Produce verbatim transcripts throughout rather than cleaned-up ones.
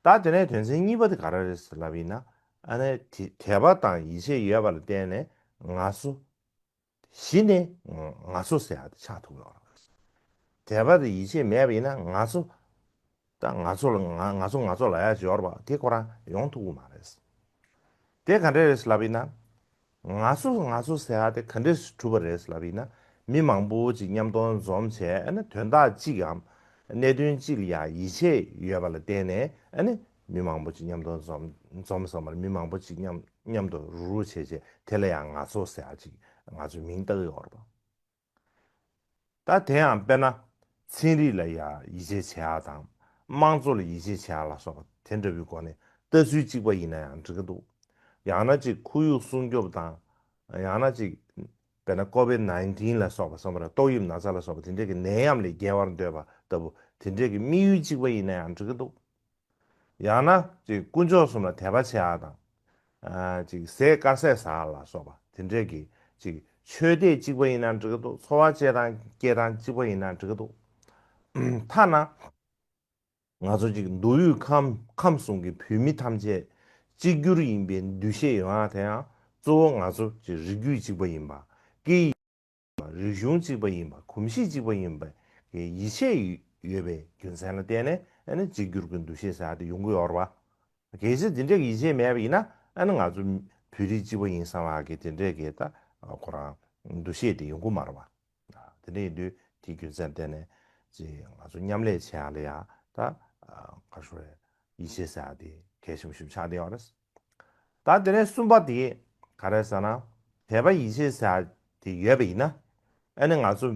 ད་དེ་ནས་དོན་ཚན་གཉིས་པ་དེ་ག་རེ་རེད་ལབ་ཡིན་ན། ཨ་ནི་དེ་དད་པ་དང་ཡིད་ཆེས་ཡོད་པ་ལ་བརྟེན་ནས་ང་ཚོ། གཞི་ནས་ང་ཚོ་ཟེར་ཡ་དེ་ཆགས་ཐུབ་ཡོད་རེད། དད་པ་དང་ཡིད་ཆེས་མེད་པ་ཡིན་ན་ང་ཚོ། ད་ང་ཚོ་ལ་ང་ང་ཚོ་ང་ཚོ་ལབ་ཡ་ཅིག་ཡོད་རེད་པ། དེ་ཁོ་རང་ཡོང་ཐུབ་ཀྱི་མ་རེད། དེ་ག་འདྲ་རེད་ལབ་ཡིན་ན། ང་ཚོ་ང་ཚོ་ཟེར་ཡ་དེ་ག་འདྲས་གྲུབ་པ་རེད་ལབ་ཡིན་ན། མི་མང་པོ་ཅིག་མཉམ་དུ་འཛོམས་བྱས། ཨ་ནི་དོན་དག་གཅིག་གམ་གནད་དོན་གཅིག་ལ་ཡ་ཡིད་ཆེས་ཡོད་པ་ལ་བརྟེན་ནས། ཨ་ནི་མི་མང་པོ་ཅིག་མཉམ་དུ་འཛོམས་འཛོམས་ཟེར་བ་རེད། མི་མང་པོ་ཅིག་མཉམ་མཉམ་དུ་རུག་རུག་བྱས་བྱས། དེ་ལ་ཡང་ང་ཚོ་ཟེར་ཡ་ཅིག་ང་ཚོས་མིང་བཏགས་ཡོད་རེད་པ། ད་དེ་ཡང་དཔེར་ན་ཚན་རིག་ལ་ཡ་ཡིད་ཆེས་བྱེད་ཡ་དང་། དམངས་གཙོ་ལ་ཡིད་ཆེས་བྱེད་ཡ་ལ་སོགས་པ་དེ་འདྲ་བོའི་སྒོ་ནས་ལྟ་ཚུལ་གཅིག་པ་ཡིན་ན་ཡང་འགྲིག་གི་འདུག། ཡང་ན་ཅིག་ཁོར་ཡུག་སྲུང་སྐྱོབ་དང་། ཡང་ན་ཅིག་དཔེར་ན་ཀོ་བིད་ནའིན་ཊིན་ལ་སོགས་པ་སོགས་པ་ར་ཏོག་དབྱིབས་ན་ཚ་ལ་སོགས་པ་དེ་འདྲས་ཀྱི་ནད་ཡམས་ལས་རྒྱལ་བར་འདོད་པ་ལྟ་བུ་དེ་འདྲས་ཀྱི་དམིགས་ཡུལ་གཅིག་པ་ཡིན་ན་ཡང་འགྲིག་གི་འདུག། ཡང་ན་ཅིག་དཀོན་མཆོག་གསུམ་ལ་དད་པ་བྱེད་ཡ་དང་། ཨ་ཅིག་ཟས་དཀར་ཟས་ཟ་ཡ་ལ་སོགས་པ་དེ་འདྲས་ཀྱི་ཅིག་ཆོས་དད་གཅིག་པ་ཡིན་ན་འགྲིག་གི་འདུག། འཚོ་བ་སྐྱེལ་སྟངས་སྐྱེལ་སྟངས་གཅིག་པ་ཡིན་ན་འགྲིག་གི་འདུག། ཐ་ན་ང་ཚོ་ཅིག་མདོ་དབུས་ཁམས་ཁམས་གསུམ་གྱི་བོད་མི་ཐམས་ཅད་གཅིག་གྱུར་ཡིན་པའི་འདུ་ཤེས་ཡོང་ཡ་དེ་ཡང་གཙོ་བོ་ང་ཚོ་ཅིག་རིགས་རྒྱུད་གཅིག་པ་ཡིན་པ། སྐད་ཡིག་རིག་གཞུང་གཅིག་པ་ཡིན་པ། གོམས་གཤིས་གཅིག་པ་ཡིན་པ་གི་ཡིད་ཆེས་ཡོད་པའི་རྒྱུ་མཚན་ལ་བརྟེན་ནས། ཨ་ནི་གཅིག་གྱུར་གྱི་འདུ་ཤེས་ཟེར་ཡ་དེ་ཡོང་གི་ཡོད་རེད་པ། གལ་སྲིད་དེ་འདྲས་ཀྱི་ཡིད་ཆེས་མེད་པ་ཡིན་ན། ཨ་ནི་ང་ཚོ་བོད་རིགས་གཅིག་པ་ཡིན་བསམ་པ་གི་དེ་འདྲས་ཀྱི་ད་ཁོ་རང་འདུ་ཤེས་དེ་ཡོང་གི་མ་རེད་པ། དེ་འདྲས་ཡིན་དུས་དེའི་རྒྱུ་མཚན་བརྟེན་ནས་ཅིག་ང་ཚོ་མཉམ་ལས་བྱེད་ཡ་ལ་ཡ་ད་ག་རེ་ཞུ་དགོས་རེད། ཡིད་ཆེས་ཟེར་ཡ་དེ་གལ་ཆེན་པོ་ཞིག་ཆགས་བསྡད་ཡོད་རེད། ད་དེ་ནས་གསུམ་པ་དེ་ག་རེ་ཟེར་ན། དད་པ་ཡིད་ཆེས་ཟེར་ཡ་དེ་ཡོད་པ་ཡིན་ན། ཨ་ནི་ང་ཚོ་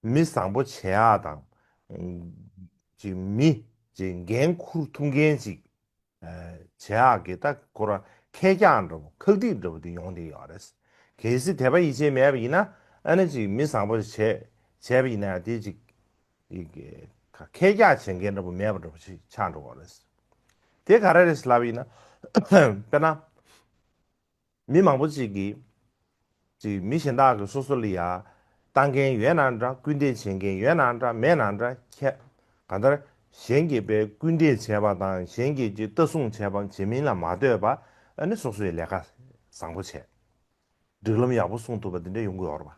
མི་བཟང་པོ་བྱེད་ཡག་དང་། ཅིག་མི་ཅིག་འགན་འཁུར་ཐུབ་མཁན་ཅིག་བྱེད་ཡག་གི་ད་ཁོ་རང་ཁེ་གྱག་འདྲ་པོ་ཁག་ཐེག་འདྲ་པོ་དེ་ཡོང་བསྡད་ཡོད་རེད། གལ་སྲིད་དད་པ་ཡིད་ཆེས་མེད་པ་ཡིན་ན། ཨ་ནི་ཅིག་མི་བཟང་པོ་བྱས་བྱས་པ་ཡིན་ན་ཡང་དེ་ཅིག་ཁེ་གྱག་བྱེད་མཁན་འདྲ་པོ་མེད་པ་འདྲ་པོ་ཞིག་ཆགས་འགྲོ་གི་རེད། དེ་ག་རེ་རེད་ལབ་པ་ཡིན་ན། དཔེར་ན། མི་མང་པོ་ཅིག་གིས་ཅིག་མི་གཞན་དག་གིས་སོ་སོ་ལ་ཡ་ལྟ་མཁན་ཡོད་ན་འདྲ། སྐུལ་འདེད་བྱེད་མཁན་ཡོད་ན་འདྲ། མེད་ན་འདྲ། ཁྱད་གང་ལྟར་གཞན་གྱིས་པའི་སྐུལ་འདེད་བྱས་པ་དང་། གཞན་གྱིས་ཅིག་ལྟ་སྲུང་བྱས་པ་བྱེད་མིན་ལ་མ་ལྟོས་པ། ཨ་ནི་སོ་སོའི་ལས་ཀ་བཟང་པོ་བྱས། སྒྲིག་ལམ་ཡག་པོ་སྲུང་ཐུབ་པ་དེ་འདྲ་ཡོང་གི་ཡོད་རེད་པ།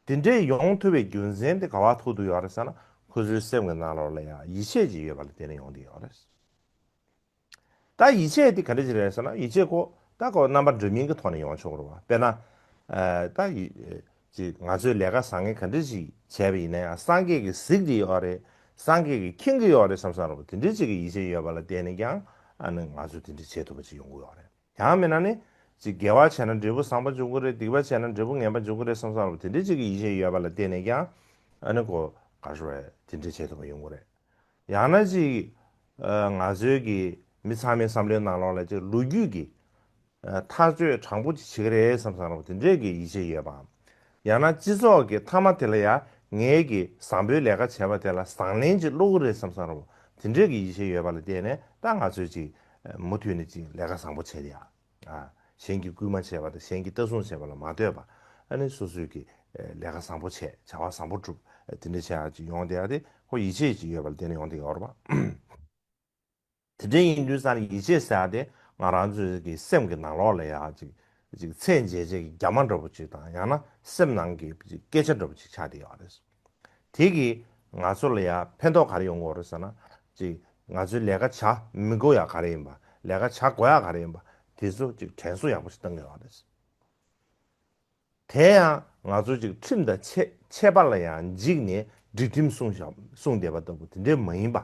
དེ་འདྲ་ཡོང་ཐུབ་པའི་རྒྱུ་མཚན་དེ་ག་པར་ཐུག་འདུག་ཡོད་རེད་ཟེར་ན། ཁོ་ཚོའི་སེམས་ཀྱི་ནང་ལོགས་ལ་ཡ་ཡིད་ཆེས་ཅིག་ཡོད་པ་ལ་བརྟེན་ནས་ཡོང་བསྡད་ཡོད་རེད། ད་ཡིད་ཆེས་དེ་ག་འདྲ་ཅིག་རེད་ཟེར་ན། ཡིད་ཆེས་ཁོ་ད་ཁོ་རྣམ་པ་འདྲ་མིན་གྱི་ཐོག་ནས་ཡོང་ཆོག་གི་རེད་པ། དཔེར་ན། ཨ་ད་ཡི་ཅིག་ང་ཚོས་ལས་ཀ་བཟང་ངན་ག་འདྲ་ཞིག་བྱས་པ་ཡིན་ན་ཡང་། སངས་རྒྱས་ཀྱིས་གཟིགས་ཀྱི་ཡོད་རེད། སངས་རྒྱས་ཀྱིས་མཁྱེན་གྱི་ཡོད་རེད་བསམ་བསམ་རེད་པ། དེ་འདྲ་ཅིག་གི་ཡིད་ཆེས་ཡོད་པ་ལ་བརྟེན་ནས་ཀྱང་། ཨ་ནི་ང་ཚོས་དེ་འདྲ་བྱེད་ཐུབ་པ་ཅིག་ཡོང་གི་ཡོད་རེད། ཡང་མིན་ན་ནི་ཅིག་དགེ་བ་བྱས་ན་འབྲས་བུ་བཟང་པོ་འབྱུང་གི་རེད། སྡིག་པ་བྱས་ན་འབྲས་བུ་ངན་པ་འབྱུང་གི་རེད་བསམ་བསམ་རེད་པ། དེ་འདྲ་ཅིག་གི་ཡིད་ཆེས་ཡོད་པ་ལ་བརྟེན་ནས་ཀྱང་། ཨ་ནི་ཁོ་ག་རེ་ཞུ་དགོས་རེད། དེ་འདྲ་བྱེད་ཐུབ་པ་ཡོང་གི་རེད། ཡང་ན་ཅིག་ཨ་ང་ཚོའི་གི་མི་ཚང་མའི་བསམ་བློའི་ནང་ལོགས་ལ་ཅིག་ལོ་རྒྱུས་ཀྱི་ཨ་ཐག་གཅོད་དྲང་པོ་ཅིག་བྱེད་ཀྱི་རེད་བསམ་བསམ་རེད་པ། དེ་འདྲས་ཀྱི་ཡིད་ཆེས་ཡོད་པའམ། ཡང་ན་སྤྱི་ཚོགས་ཀྱི་མཐའ་མ་དེ་ལ་ཡ་ངའི་གི་བཟང་པོའི་ལས་ཀ་བྱས་པ་དེ་ལ་བཟང་ལན་ཅིག་སློག་གི་རེད་བསམ་བསམ་རེད་པ། དེ་འདྲས་ཀྱི་ཡིད་ཆེས་ཡོད་པ་ལ་བརྟེན་ནས་ད་ང་ཚོས་ཅིག་མུ་མཐུད་ནས་ཅིག་ལས་ཀ་བཟང་པོ་བྱས་ཏེ་ཡ། ཨ་གཞན་གྱིས་སྐུལ་མ་བྱས་པ་དང་། གཞན་གྱིས་ལྟ་སྲུང་བྱས་པ་ལ་མ་ལྟོས་པ། ཨ་ནི་སོ་སོའི་གི་ལས་ཀ་བཟང་པོ་བྱས། བྱ་བ་བཟང་པོ་སྒྲུབ། དེ་འདྲ་བྱས་ཡ་ཅིག་ཡོང་བསྡད་ཡ་དེ་ཁོ་ཡིད་ཆེས་ཅིག་ཡོད་པ་ལ་བརྟེན་ནས་ཡོང་བསྡད་ཡོད་རེད་པ། དེ་འདྲ་ཡིན་དུས་ཙང་ནས་ཡིད་ཆེས་ཟེར་ཡ་དེ་ང་རང་ཚོའི་གི་སེམས་ཀྱི་ནང་ལོགས་ལ་ཡ་ཅིག་ཅིག་ཚད་འཇལ་བྱེད་ཀྱི་རྒྱ་མ་འདྲ་པོ་ཅིག་དང་། ཡང་ན་སེམས་ནང་གི་ཅིག་སྐད་ཆ་འདྲ་པོ་ཅིག་ཆགས་བསྡད་ཡོད་རེད། དེ་གིས་ང་ཚོ་ལ་ཡ་ཕན་ཐོགས་ག་རེ་ཡོང་གི་ཡོད་རེད་ཟེར་ན། ཅིག་ང་ཚོའི་ལས་ཀ་བྱ་མི་དགོས་ཡ་ག་རེ་ཡིན་པ། ལས་ཀ་བྱ་དགོས་ཡ་ག་རེ་ཡིན་པ་དེ་ཚོ་ཅིག་དྲན་གསོ་ཡག་པོ་ཞིག་བཏང་གི་ཡོད་རེད། དེ་ཡང་ང་ཚོ་ཅིག་ཁྲིམས་དང་ཆད་ཆད་པ་ལ་ཡང་འཇིགས་ནས་སྒྲིག་ཁྲིམས་སྲུང་བཞག་སྲུང་བསྡད་པ་ལྟ་བུ་དེ་འདྲས་མ་ཡིན་པ།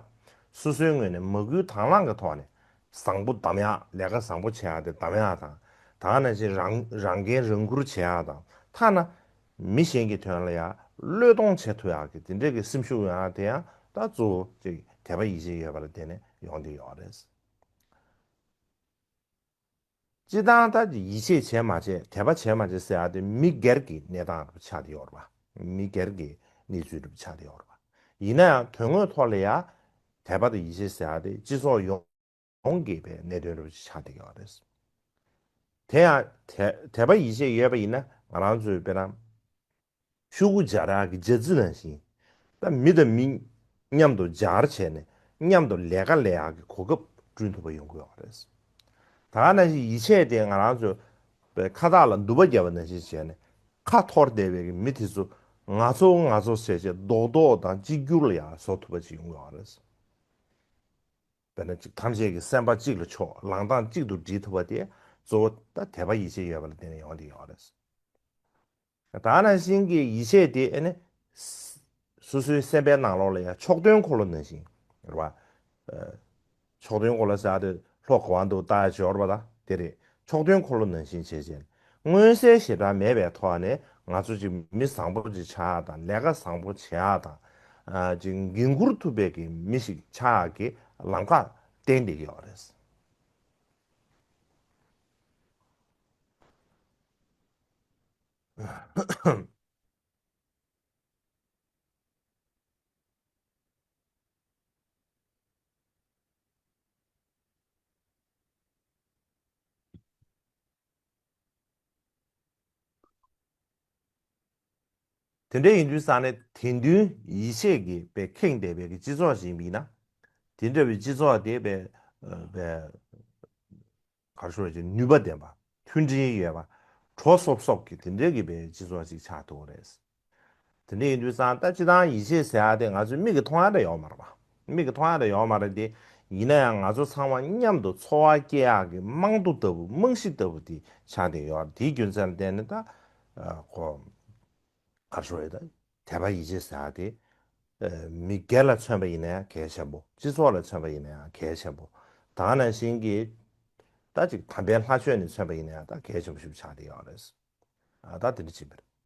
སོ་སོའི་ངོས་ནས་མ་བསྐུལ་དང་བླངས་ཀྱི་ཐོག་ནས་བཟང་པོ་གདམ་ཡག་ལས་ཀ་བཟང་པོ་བྱེད་ཡག་དེ་གདམ་ཡག་དང་། ད་ག་ནང་བཞིན་རང་རང་འགན་རང་འཁུར་བྱེད་ཡག་དང་། ཐ་ན་མི་གཞན་གྱི་དོན་ལ་ཡང་བློས་གཏོང་བྱེད་ཐུབ་ཡག་གི་དེ་འདྲས་ཀྱི་སེམས་ཤུགས་ཡོང་ཡག་དེ་ཡང་ད་གཙོ་བོ་ཅིག་དད་པ་ཡིད་ཆེས་ཡོད་པ་ལ་བརྟེན་ནས་ཡོང་བསྡད་ཡོད་རེད། སྤྱིར་བཏང་ད་ཡིད་ཆེས་བྱས་མ་བྱས། དད་པ་བྱས་མ་བྱས་ཟེར་ཡག་དེ་མི་སྒེར་གྱི་གནས་སྟངས་ཆགས་བསྡད་ཡོད་རེད་པ། མི་སྒེར་གྱི་གནས་ཚུལ་འདྲ་པོ་ཆགས་བསྡད་ཡོད་རེད་པ། ཡིན་ན་ཡང་དོན་དངོས་ཐོག་ལ་ཡ་དད་པ་དང་ཡིད་ཆེས་ཟེར་ཡག་དེ་སྤྱི་ཚོགས་ཡོངས་ཀྱི་པའི་གནད་དོན་འདྲ་པོ་ཞིག་ཆགས་བསྡད་ཡོད་རེད། དེ་ཡང་དད་དད་པ་ཡིད་ཆེས་ཡོད་པ་ཡིན་ན། ང་རང་ཚོའི་དཔེར་ན་ཤོག་གུ་སྦྱར་ཡག་གི་སྦྱར་རྩི་ནང་བཞིན། ད་མི་དང་མི་མཉམ་དུ་སྦྱར་བྱས་ནས་ མཉམ་དུ་ལས་ཀ་ལས་ཡག་གི་གོ་སྐབས་བསྐྲུན་ཐུབ་པ་ཡོང་གི་ཡོད་རེད། ད་ག་ནང་བཞིན་ཡིད་ཆེས་དེ་ང་རང་ཚོ་པའི་ཁ་བཏགས་ལ་མདུད་པ་བརྒྱབ་པ་ནང་བཞིན་བྱས་ནས་ཁ་འཐོར་བསྡད་པའི་མི་དེ་ཚོ་ང་ཚོ་ང་ཚོ་ཟེར་བྱས་རྡོག་རྡོག་དང་གཅིག་གྱུར་ལ་ཡང་བཟོ་ཐུབ་པ་ཅིག་ཡོང་གི་ཡོད་རེད། དཔེར་ན་ཅིག་ཐམས་ཅད་ཀྱི་སེམས་པ་གཅིག་ལ་ཕྱོགས་ལངས་སྟངས་གཅིག་ཏུ་སྒྲིལ་ཐུབ་པ་དེ་གཙོ་བོ་ད་དད་པ་ཡིད་ཆེས་ཡོད་པ་ལ་བརྟེན་ནས་ཡོང་བསྡད་ཡོད་རེད། ད་ག་ནང་བཞིན་གྱི་ཡིད་ཆེས་དེ་ཨ་ནི་སོ་སོའི་སེམས་པའི་ནང་ལོགས་ལ་ཡང་མཆོག་ཐུན་འཁོར་ལོ་ནང་བཞིན་རེད་བ། མཆོག་ཐུན་འཁོར་ལོ་ཟེར་ཡག་དེ་ལྷོ་ག་བ་འདུག་ལྟ་ཡག་འབྱོར་བ་དང་དེ་རེད། མཆོག་ཐུན་འཁོར་ལོ་ནང་བཞིན་བྱས་བྱས་མངོན་གསལ་ཞེ་དྲག་མེད་པའི་ཐོག་ནས་ང་ཚོ་ཅིག་མི་བཟང་པོ་ཅིག་ཆགས་ཡག་དང་ལས་ཀ་བཟང་པོ་བྱེད་ཡག་དང་ཅིག་འགན་འཁུར་ཐུབ་པའི་གི་མི་ཞིག་ཆགས་ཡག་གི་ལམ་ཁ་བསྟན་བསྡད་ཀྱི་ཡོད་རེད། དེ་འདྲ་ཡིན་དུས་ཙང་ནས་དད་འདུན་ཡིད་ཆེས་ཀྱིས་པའི་ཁེངས་བསྡད་པའི་གི་སྤྱི་ཚོགས་ཤིག་ཡིན་ན། དེ་འདྲ་བའི་སྤྱི་ཚོགས་དེ་པའི་པའི་ག་རེ་ཞུ་དགོས་རེད། ནུས་པ་ལྡན་པ། མཐུན་སྒྲིལ་ཡོད་པ། གྲོགས་སོབ་སོབ་ཀྱི་དེ་འདྲའི་གི་པའི་སྤྱི་ཚོགས་ཤིག་ཆགས་ཐུབ་ཀྱི་རེད། དེ་འདྲ་ཡིན་དུས་ཙང་ད་སྤྱི་བཏང་ཡིད་ཆེས་ཟེར་ཡག་དེ་ང་ཚོའི་མིག་གིས་མཐོང་ཡག་འདྲ་ཡོད་མ་རེད་པ། མིག་གིས་མཐོང་ཡག་འདྲ་ཡོད་མ་རེད་དེ། ཡིན་ན་ཡང་ང་ཚོ་ཚང་མ་མཉམ་དུ་འཚོ་བ་སྐྱེལ་ཡག་གི་རྨང་རྡོ་ལྟ་བུ་རྨང་གཞི་ལྟ་བུ་དེ་ཆགས་བསྡད་ཡོད་རེད། དེའི་རྒྱུ་མཚན་ལ་བརྟེན་ནས་ད་ཨ་ཁོ་ག་རེ་ཞུ་དགོས་རེད། ད་དད་པ་ཡིད་ཆེས་ཟེར་ཡག་དེ་ཨ་མི་སྒེར་ལ་མཚོན་པ་ཡིན་ན་ཡང་གལ་ཆེན་པོ། སྤྱི་ཚོགས་ལ་མཚོན་པ་ཡིན་ན་ཡང་གལ་ཆེན་པོ། ད་ག་ནང་བཞིན་གྱི་ད་ཅིག་དམ་པའི་ལྷ་ཆོས་ནས་མཚོན་པ་ཡིན་ན་ཡང་ད་གལ་ཆེན་པོ་ཞིག་ཆགས་བསྡད་ཡོད་རེད། ཨ་ད་དེ་འདྲ་ཅིག་རེད།